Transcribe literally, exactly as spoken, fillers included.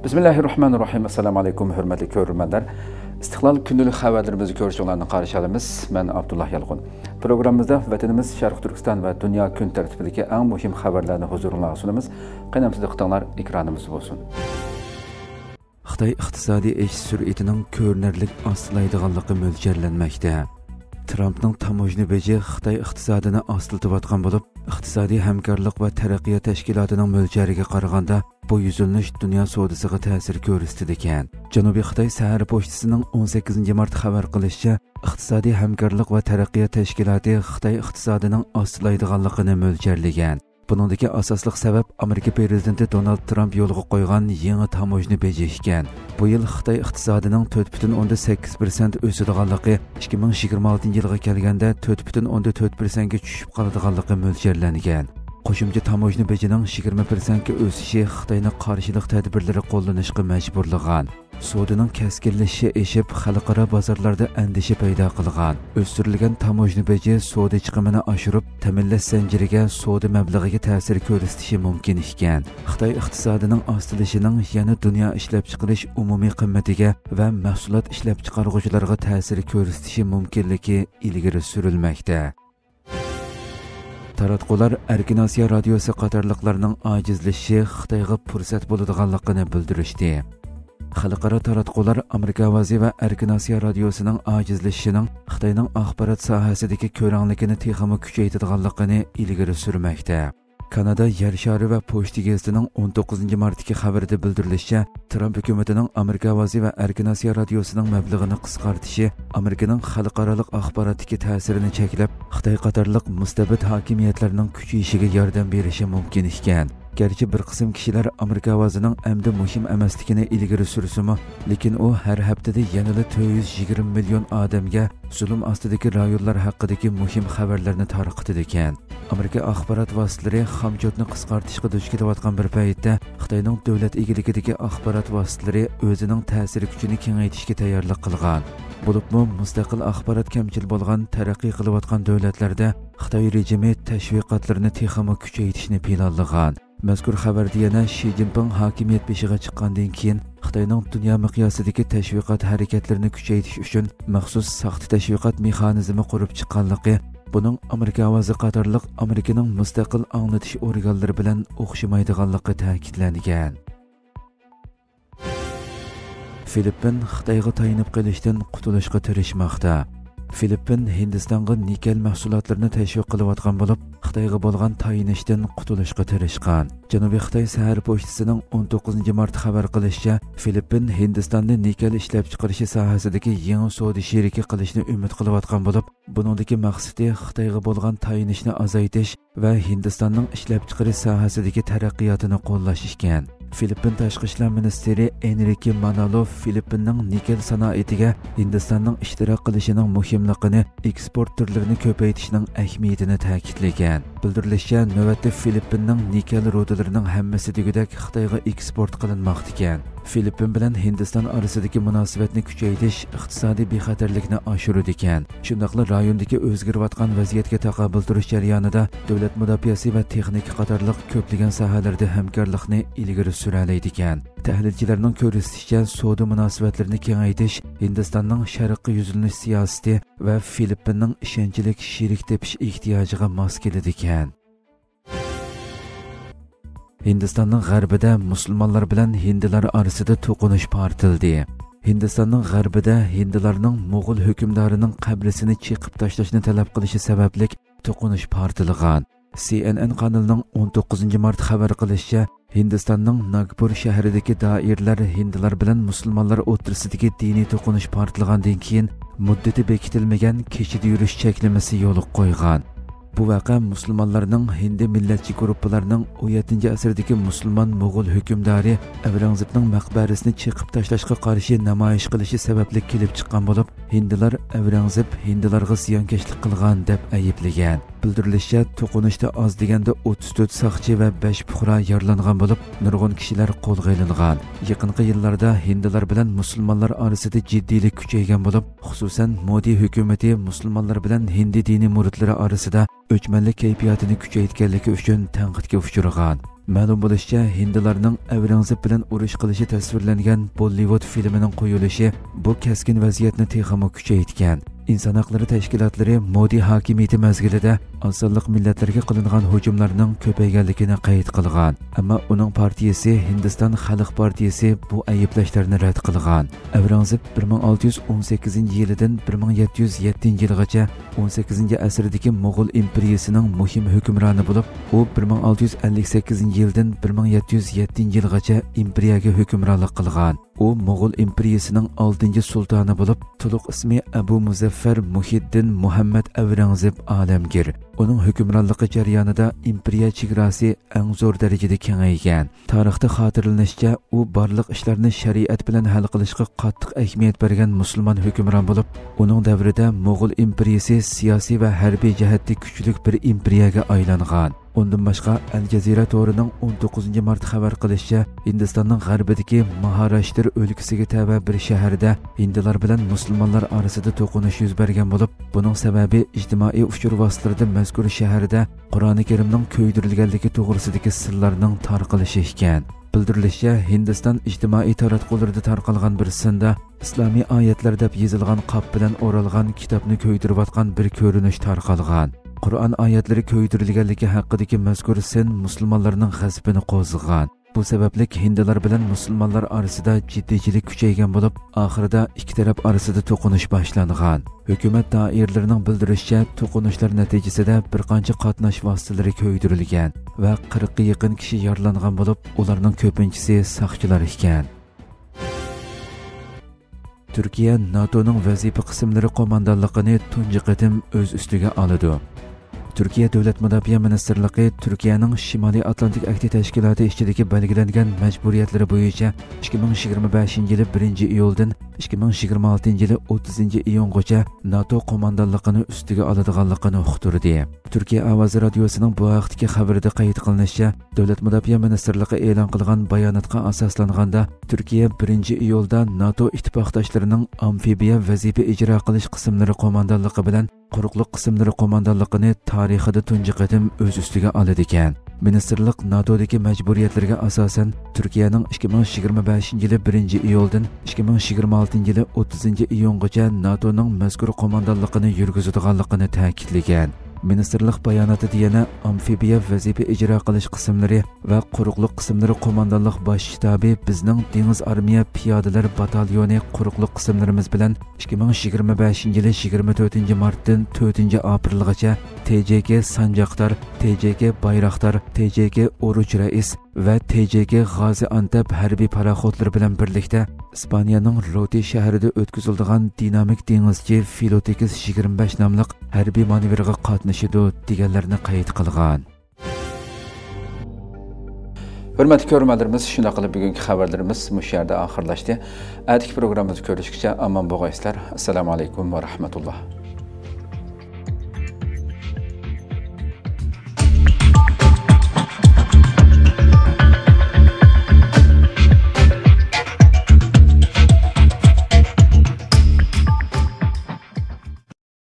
بىسمىللاھىررەھمانىررەھىم. ئەسسالامۇ ئەلەيكۇم، ھۆرمەتلىك كۆرۈرمەنلەر. ئىستىقلال كۈندىلىك خەۋەرلىرىمىزنى كۆرۈشۈڭلارنى قارشى ئالىمىز. مەن ئابدۇللا يالقۇن. پروگراممىمىزدا ۋەتىنىمىز شەرقىي تۈركىستان ۋە دۇنيا كۈن تەرتىپىدىكى ئەڭ مۇھىم خەۋەرلەرنى ھۇزۇرۇڭلارغا سۇنىمىز. قېنى ئەمدى دىققىتىڭلار ئېكرانىمىزدا بولسۇن. خىتاي ئىقتىسادىي ئېشىش سۈرئىتىنىڭ كۆرۈنەرلىك ئاستىلايدىغانلىقى مۆلچەرلەنمەكتە. ترامپنىڭ تاموژنا بېجى خىتاي ئىقتىسادىنى ئاستىلىتىۋاتقان بولۇپ، ئىقتىسادىي ھەمكارلىق ۋە تەرەققىيات تەشكىلاتىنىڭ مۆلچەرىگە قارىغاندا، بۇ يۈزلىنىش دۇنيا سودىسىغا تەسىر كۆرسىتىدىكەن. جەنۇبىي خىتاي سەھەر پوچتىسىنىڭ ئون سەككىزىنچى مارت خەۋەر قىلىشىچە، ئىقتىسادىي ھەمكارلىق ۋە تەرەققىيات تەشكىلاتى خىتاي ئىقتىسادىنىڭ ئاستىلايدىغانلىقىنى مۆلچەرلىگەن. بۇنىڭدىكى ئاساسلىق سەۋەب ئامېرىكا پىرېزىدېنتى دونالد ترامپ يولغا قويغان يېڭى تاموژنا بېجى ئىكەن. بۇ يىل خىتاي ئىقتىسادىنىڭ تۆت پۈتۈن ئوندىن سەككىز پىرسەنت ئۆسىدىغانلىقى، ئىككى مىڭ يىگىرمە ئالتىنچى يىلغا كەلگەندە تۆت پۈتۈن ئوندىن تۆت پىرسەنتكە چۈشۈپ قالىدىغانلىقى مۆلچەرلەنگەن. قوشۇمچە تاموژنا بېجىنىڭ يىگىرمە پىرسەنتكە ئۆسۈشى خىتاينى قارشىلىق تەدبىرلىرى قوللىنىشقا مەجبۇرلىغان. سودىنىڭ كەسكىنلىشىشى ئېشىپ، خەلقئارا بازارلاردا ئەندىشە پەيدا قىلغان. ئۆستۈرۈلگەن تاموژنا بېجى سودا چىقىمىنى ئاشۇرۇپ، تەمىنلەش زەنجىرىگە، سودا مەبلىغىگە تەسىر كۆرسىتىشى مۇمكىن ئىكەن. خىتاي ئىقتىسادىنىڭ ئاستىلىشىنىڭ يەنە دۇنيا ئىشلەپچىقىرىش ئومۇمىي قىممىتىگە ۋە مەھسۇلات ئىشلەپچىقارغۇچىلارغا تەسىر كۆرسىتىشى مۇمكىنلىكى ئىلگىرى سۈرۈلمەكتە. تاراتقۇلار ئەركىن ئاسىيا رادىيوسى قاتارلىقلارنىڭ ئاجىزلىشىشى خىتايغا پۇرسەت بولىدىغانلىقىنى بىلدۈرۈشتى. خەلقئارا تاراتقۇلار ئامېرىكا ئاۋازى ۋە ئەركىن ئاسىيا رادىيوسىنىڭ ئاجىزلىشىشىنىڭ خىتاينىڭ ئاخبارات ساھەسىدىكى كۆرەڭلىكىنى تېخىمۇ كۈچەيتىدىغانلىقىنى ئىلگىرى سۈرمەكتە. كانادا يەر شارى ۋە پوچتا گېزىتىنىڭ ئون توققۇزىنچى مارتتىكى خەۋىرىدە بىلدۈرۈلۈشىچە، ترامپ ھۆكۈمىتىنىڭ ئامېرىكا ئاۋازى ۋە ئەركىن ئاسىيا رادىيوسىنىڭ مەبلىغىنى قىسقارتىشى ئامېرىكىنىڭ خەلقئارالىق ئاخباراتتىكى تەسىرىنى چەكلەپ، خىتاي قاتارلىق مۇستەبىت ھاكىمىيەتلەرنىڭ كۈچىيىشىگە ياردەم بېرىشى مۇمكىن ئىكەن. گەرچە بىر قىسىم كىشىلەر ئامېرىكا ئاۋازىنىڭ ئەمدى مۇھىم ئەمەسلىكىنى ئىلگىرى سۈرسىمۇ، لېكىن ئۇ ھەر ھەپتىدە يەنىلا تۆت يۈز يىگىرمە مىليون ئادەمگە زۇلۇم ئاستىدىكى رايونلار ھەققىدىكى مۇھىم خەۋەرلەرنى تارقىتىدىكەن. ئامېرىكا ئاخبارات ۋاسىتىلىرى خامچوتنى قىسقارتىشقا دۇچ كېلىۋاتقان بىر پەيتتە، خىتاينىڭ دۆلەت ئىگىلىكىدىكى ئاخبارات ۋاسىتىلىرى ئۆزىنىڭ تەسىر كۈچىنى كېڭەيتىشكە تەييارلىق قىلغان. بولۇپمۇ مۇستەقىل ئاخبارات كەمچىل بولغان تەرەققىي قىلىۋاتقان دۆلەتلەردە خىتاي رېجىمى تەشۋىقاتلىرىنى تېخىمۇ كۈچەيتىشنى پىلانلىغان. مەزكۇر خەۋەردە يەنە شى جىنپىڭ ھاكىمىيەت بېشىغا چىققاندىن كېيىن، خىتاينىڭ دۇنيا مىقياسىدىكى تەشۋىقات ھەرىكەتلىرىنى كۈچەيتىش ئۈچۈن مەخسۇس ساختا تەشۋىقات مېخانىزمى قۇرۇپ چىققانلىقى، بۇنىڭ ئامېرىكا ئاۋازى قاتارلىق ئامېرىكىنىڭ مۇستەقىل ئاڭلىتىش ئورگانلىرى بىلەن ئوخشىمايدىغانلىقى تەكىتلەنگەن. فىلىپپىن خىتايغا تايىنىپ قېلىشتىن قۇتۇلۇشقا تىرىشماقتا. فىلىپپىن ھىندىستانغا نىكەل مەھسۇلاتلىرىنى تەشۋىق قىلىۋاتقان بولۇپ، خىتايغا بولغان تايىنىشتىن قۇتۇلۇشقا تىرىشقان. جەنۇبىي خىتاي سەھەر پوچتىسىنىڭ ئون توققۇزىنچى مارت خەۋەر قىلىشىچە، فىلىپپىن ھىندىستاننى نىكەل ئىشلەپچىقىرىشى ساھەسىدىكى يېڭى سودا شېرىكى قىلىشنى ئۈمىد قىلىۋاتقان بولۇپ، بۇنىڭدىكى مەقسىتى خىتايغا بولغان تايىنىشنى ئازايتىش ۋە ھىندىستاننىڭ ئىشلەپچىقىرىش ساھەسىدىكى تەرەققىياتىنى قوللاش ئىكەن. فىلىپپىن تاشقى ئىشلار مىنىستىرى ئېنرىكې مانالوف فىلىپپىننىڭ نىكەل سانائىتىگە ھىندىستاننىڭ ئىشتىراك قىلىشىنىڭ مۇھىملىقىنى، ئېكسپورت تۈرلىرىنى كۆپەيتىشنىڭ ئەھمىيىتىنى تەكىتلىگەن. بىلدۈرۈلۈشىچە، نۆۋەتتە فىلىپپىننىڭ نىكەل رۇدىلىرىنىڭ ھەممىسى دېگۈدەك خىتايغا ئېكسپورت قىلىنماقتىكەن. فىلىپپىن بىلەن ھىندىستان ئارىسىدىكى مۇناسىۋەتنى كۈچەيتىش ئىقتىسادىي بىخەتەرلىكنى ئاشۇرىدىكەن. شۇنداقلا رايوندىكى ئۆزگىرىۋاتقان ۋەزىيەتكە تاقابىل تۇرۇش جەريانىدا دۆلەت مۇداپىئەسى ۋە تېخنىكا قاتارلىق كۆپلىگەن ساھەلەردە ھەمكارلىقنى ئىلگىرى سۈرەلەيدىكەن. تەھلىلچىلەرنىڭ كۆرسىتىشىچە، سودا مۇناسىۋەتلىرىنى كېڭەيتىش ھىندىستاننىڭ شەرققە يۈزلىنىش سىياسىتى ۋە فىلىپپىننىڭ ئىشەنچلىك شېرىك تېپىش ئېھتىياجىغا ماس كېلىدىكەن. ھىندىستاننىڭ غەربىدە مۇسۇلمانلار بىلەن ھىندىلار ئارىسىدا توقۇنۇش پارتلىدى. ھىندىستاننىڭ غەربىدە ھىندىلارنىڭ موغۇل ھۆكۈمدارىنىڭ قەبرىسىنى چېقىپ تاشلاشنى تەلەپ قىلىشى سەۋەبلىك توقۇنۇش پارتلىغان. سى ئېن ئېن قانىلىنىڭ ئون توققۇزىنچى مارت خەۋەر قىلىشىچە، ھىندىستاننىڭ ناگپۇر شەھىرىدىكى دائىرىلەر ھىندىلار بىلەن مۇسۇلمانلار ئوتتۇرىسىدىكى دىنىي توقۇنۇش پارتلىغاندىن كېيىن، مۇددىتى بېكىتىلمىگەن كېچىدە يۈرۈش چەكلىمىسى يولغا قويغان. بۇ ۋەقە مۇسۇلمانلارنىڭ ھىندى مىللەتچى گۇرۇپپىلارنىڭ ئون يەتتىنچى ئەسىردىكى مۇسۇلمان موغۇل ھۆكۈمدارى ئەۋرەڭزېبنىڭ مەقبەرىسىنى چېقىپ تاشلاشقا قارشى نامايىش قىلىشى سەۋەبلىك كېلىپ چىققان بولۇپ، ھىندىلار ئەۋرەڭزېب ھىندىلارغا زىيانكەشلىك قىلغان دەپ ئەيىبلىگەن. بىلدۈرۈلۈشىچە، توقۇنۇشتا ئاز دېگەندە ئوتتۇز تۆت ساقچى ۋە بەش پۇقرا يارىلانغان بولۇپ، نۇرغۇن كىشىلەر قولغا ئېلىنغان. يېقىنقى يىللاردا ھىندىلار بىلەن مۇسۇلمانلار ئارىسىدا جىددىيلىك كۈچەيگەن بولۇپ، خۇسۇسەن، مودى ھۆكۈمىتى مۇسۇلمانلار بىلەن ھىندى دىنىي مۇرىتلىرى ئارىسىدا ئۆچمەنلىك كەيپىياتىنى كۈچەيتكەنلىكى ئۈچۈن تەنقىدكە ئۇچرىغان. مەلۇم بولۇشىچە، ھىندىلارنىڭ ئەۋرەڭزېب بىلەن ئۇرۇش قىلىشى تەسۋىرلەنگەن بوللىۋۇد فىلىمىنىڭ قويۇلۇشى بۇ كەسكىن ۋەزىيەتنى تېخىمۇ كۈچەيتكەن. ئىنسان ھەقلىرى تەشكىلاتلىرى مودى ھاكىمىيىتى مەزگىلىدە ئاز سانلىق مىللەتلەرگە قىلىنغان ھۇجۇملارنىڭ كۆپەيگەنلىكىنى قەيت قىلغان. ئەمما ئۇنىڭ پارتىيىسى، ھىندىستان خەلق پارتىيىسى بۇ ئەيىبلەشلەرنى رەت قىلغان. ئەۋرەڭزېب بىر مىڭ ئالتە يۈز ئون سەككىزىنچى يىلىدىن بىر مىڭ يەتتە يۈز يەتتىنچى يىلغىچە ئون سەككىزىنچى ئەسىردىكى موغۇل ئىمپېرىيىسىنىڭ مۇھىم ھۆكۈمرانى بولۇپ، ئۇ بىر مىڭ ئالتە يۈز ئەللىك سەككىزىنچى يىلدىن بىر مىڭ يەتتە يۈز يەتتىنچى يىلغىچە ئىمپېرىيەگە ھۆكۈمرانلىق قىلغان. ئۇ موغۇل ئىمپېرىيىسىنىڭ ئالتىنچى سۇلتانى بولۇپ، تولۇق ئىسمى ئەبۇ مۇزەففەر مۇھىددىن مۇھەممەد ئەۋرەڭزېب ئالەمگىر. ئۇنىڭ ھۆكۈمرانلىقى جەريانىدا ئىمپېرىيە چېگراسى ئەڭ زور دەرىجىدە كېڭەيگەن. تارىختا خاتىرىلىنىشىچە، ئۇ بارلىق ئىشلارنى شەرىئەت بىلەن ھەل قىلىشقا قاتتىق ئەھمىيەت بەرگەن مۇسۇلمان ھۆكۈمران بولۇپ، ئۇنىڭ دەۋرىدە موغۇل ئىمپېرىيىسى سىياسىي ۋە ھەربىي جەھەتتە كۈچلۈك بىر ئىمپېرىيەگە ئايلانغان. ئۇندىن باشقا، ئەل جەزىرە تورىنىڭ ئون توققۇزىنچى مارت خەۋەر قىلىشىچە، ھىندىستاننىڭ غەربىدىكى ماھاراشتىر ئۆلكىسىگە تەۋە بىر شەھەردە ھىندىلار بىلەن مۇسۇلمانلار ئارىسىدا توقۇنۇش يۈز بەرگەن بولۇپ، بۇنىڭ سەۋەبى ئىجتىمائىي ئۇچۇر ۋاسىتىلىرىدە مەزكۇر شەھەردە قۇرئانى كەرىمنىڭ كۆيدۈرۈلگەنلىكى توغرىسىدىكى سىنلارنىڭ تارقىلىشى ئىكەن. بىلدۈرۈلۈشىچە، ھىندىستان ئىجتىمائىي تاراتقۇلىرىدا تارقالغان بىر سىندا ئىسلامىي ئايەتلەر دەپ يېزىلغان قاپ بىلەن ئورالغان كىتابنى كۆيدۈرۈۋاتقان بىر كۆرۈنۈش تارقالغان. قۇرئان ئايەتلىرى كۆيدۈرۈلگەنلىكى ھەققىدىكى مەزكۇر سىن مۇسۇلمانلارنىڭ غەزىپىنى قوزغىغان. بۇ سەۋەبلىك ھىندىلار بىلەن مۇسۇلمانلار ئارىسىدا جىددىيچىلىك كۈچەيگەن بولۇپ، ئاخىرىدا ئىككى تەرەپ ئارىسىدا توقۇنۇش باشلانغان. ھۆكۈمەت دائىرىلىرىنىڭ بىلدۈرۈشىچە، توقۇنۇشلار نەتىجىسىدە بىر قانچە قاتناش ۋاسىتىلىرى كۆيدۈرۈلگەن ۋە قىرىققا يېقىن كىشى يارىلانغان بولۇپ، ئۇلارنىڭ كۆپىنچىسى ساقچىلار ئىكەن. تۈركىيە ناتونىڭ ۋەزىپە قىسىملىرى قوماندانلىقىنى تۇنجى قېتىم ئۆز ئۈستىگە ئالىدۇ. تۈركىيە دۆلەت مۇداپىئە مىنىستىرلىقى تۈركىيەنىڭ شىمالىي ئاتلانتىك ئەھدى تەشكىلاتى ئىچىدىكى بەلگىلەنگەن مەجبۇرىيەتلىرى بويىچە ئىككى مىڭ يىگىرمە بەشىنچى يىلى بىرىنچى ئىيۇلدىن ئىككى مىڭ يىگىرمە ئالتىنچى يىلى ئوتتۇزىنچى ئىيۇنغىچە ناتو قوماندانلىقىنى ئۈستىگە ئالىدىغانلىقىنى ئۇقتۇردى. تۈركىيە ئاۋازى رادىيوسىنىڭ بۇ ھەقتىكى خەۋىرىدە قەيت قىلىنىشىچە، دۆلەت مۇداپىئە مىنىستىرلىقى ئېلان قىلغان باياناتقا ئاساسلانغاندا، تۈركىيە بىرىنچى ئىيۇلدا ناتو ئىتتىپاقداشلىرىنىڭ ئامفىبىيە ۋەزىپە ئىجرا قىلىش قىسىملىرى قوماندانلىقى بىلەن قۇرۇقلۇق قىسىملىرى قوماندانلىقىنى تارىخىدا تۇنجى قېتىم ئۆز ئۈستىگە ئالىدىكەن. مىنىستىرلىق ناتودىكى مەجبۇرىيەتلىرىگە ئاساسەن، تۈركىيەنىڭ ئىككى مىڭ يىگىرمە بەشىنچى يىلى بىرىنچى ئىيۇلدىن ئىككى مىڭ يىگىرمە ئالتىنچى يىلى ئوتتۇزىنچى ئىيۇنغىچە ناتونىڭ مەزكۇر قوماندانلىقىنى يۈرگۈزىدىغانلىقىنى تەكىتلىگەن. مىنىستىرلىق باياناتىدا يەنە ئامفىبىيە ۋەزىپە ئىجرا قىلىش قىسىملىرى ۋە قۇرۇقلۇق قىسىملىرى قوماندانلىق باش شتابى بىزنىڭ دېڭىز ئارمىيە پىيادىلەر باتاليونى قۇرۇقلۇق قىسىملىرىمىز بىلەن ئىككى مىڭ يىگىرمە بەشىنچى يىلى يىگىرمە تۆتىنچى مارتتىن تۆتىنچى ئاپرېلغىچە تې جې كې سانجاقدار، تې جې كې بايراقدار، تې جې كې ئۇرۇچ رەئىس ۋە تې جې كې غازىئانتەپ ھەربىي پاراخوتلىرى بىلەن بىرلىكتە ئىسپانىيەنىڭ روتى شەھىرىدە ئۆتكۈزۈلىدىغان دىنامىك دېڭىزچى فلوتېكس يىگىرمە بەش ناملىق ھەربىي مانېۋىرغا قاتنىشىدۇ، دېگەنلەرنى قەيت قىلغان. ھۆرمەتلىك كۆرۈرمەنلىرىمىز، شۇنداق قىلىپ بۈگۈنكى خەۋەرلىرىمىز مۇشۇ يەردە ئاخىرلاشتى. ئەتىكى پروگراممىمىزدا كۆرۈشكىچە ئامان بولغايسىلەر. ئەسسالامۇ ئەلەيكۇم ۋە رەھمەتۇللا.